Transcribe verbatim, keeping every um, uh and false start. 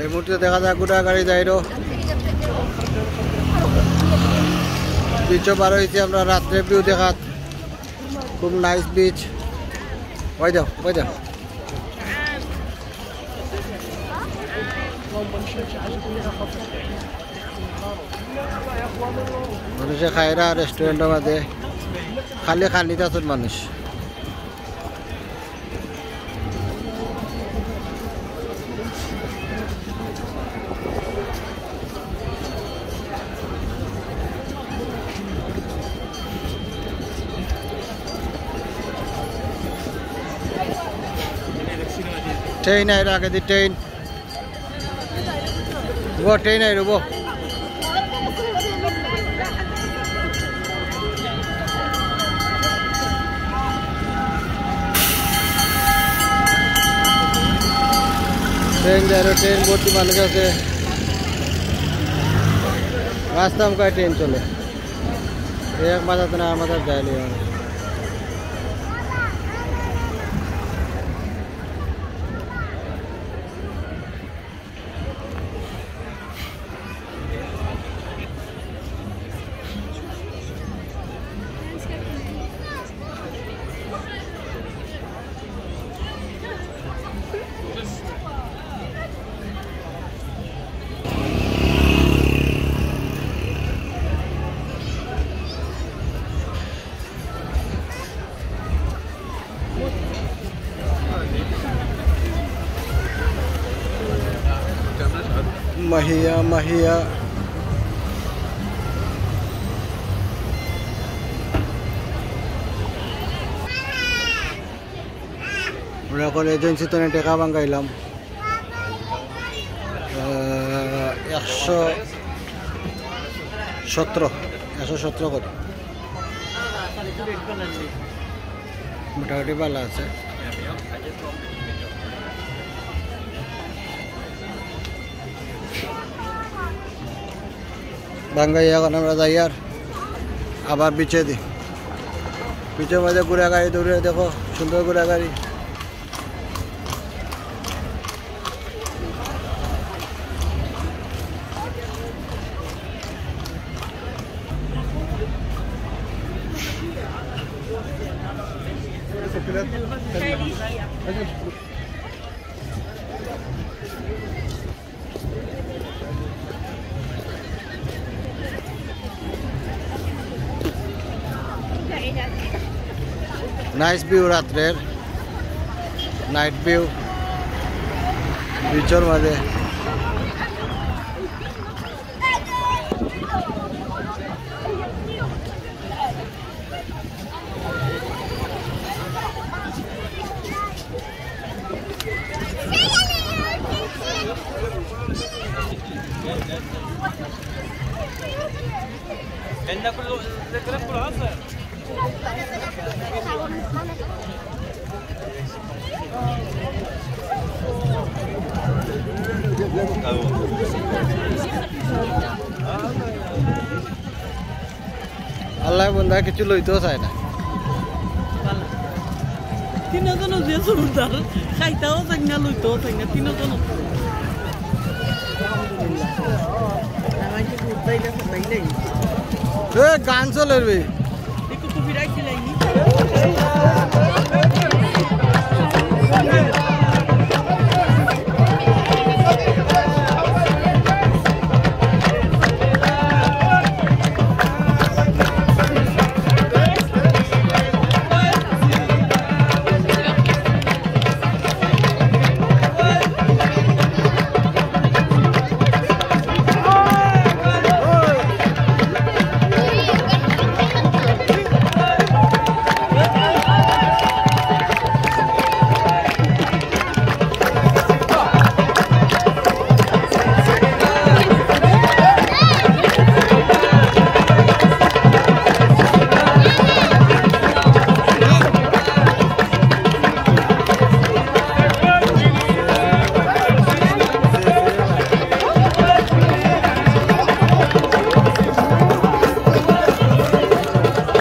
এই মুহূর্তে দেখা যাক গুড়া গাড়ি যাইরো। বিচো বার হইছি আমরা রাত্রে ভিউ দেখাত। খুব নাইস বিচ। ওই যাও, ওই যাও। মানুষে খাইরা রেস্টুরেন্টের মাঝে খালি খালি আছইন মানুষ। ট্রেন আইর আগে দি ট্রেন। উবো, ট্রেন আইর উবো। ট্রেন যাইরো, ট্রেন ভর্তি মানুষ আছে। রাস্তা মুখায় ট্রেন চলে। এক মাথাত না, আমার মাথাত যাইলে হয়। মাহিয়া, মাহিয়া। আমরা এখন এজেন্সি তো টেকা ভাঙ্গাইলাম। আহ, একশো সতেরো, একশো সতেরো করি। মোটামুটি ভালা আছে। ভাঙ্গাই এখন আমরা যাই আর আবার বিচে দি। বিচর মাঝে গুড়া গাড়ি দৌড়ে, দেখো সুন্দর গুড়া গাড়ি। নাইস ভিউ রাত্রের, নাইট ভিউ বিচর মাঝে। আল্লাহ বন্দা কিছু লইতেও চায় না। তিনজন যে জোরদার, খাইতেও চায় না, লইতেও চায় না, তিনজন। এ, গান চলের বে। একটু কপি রাখছিলাম।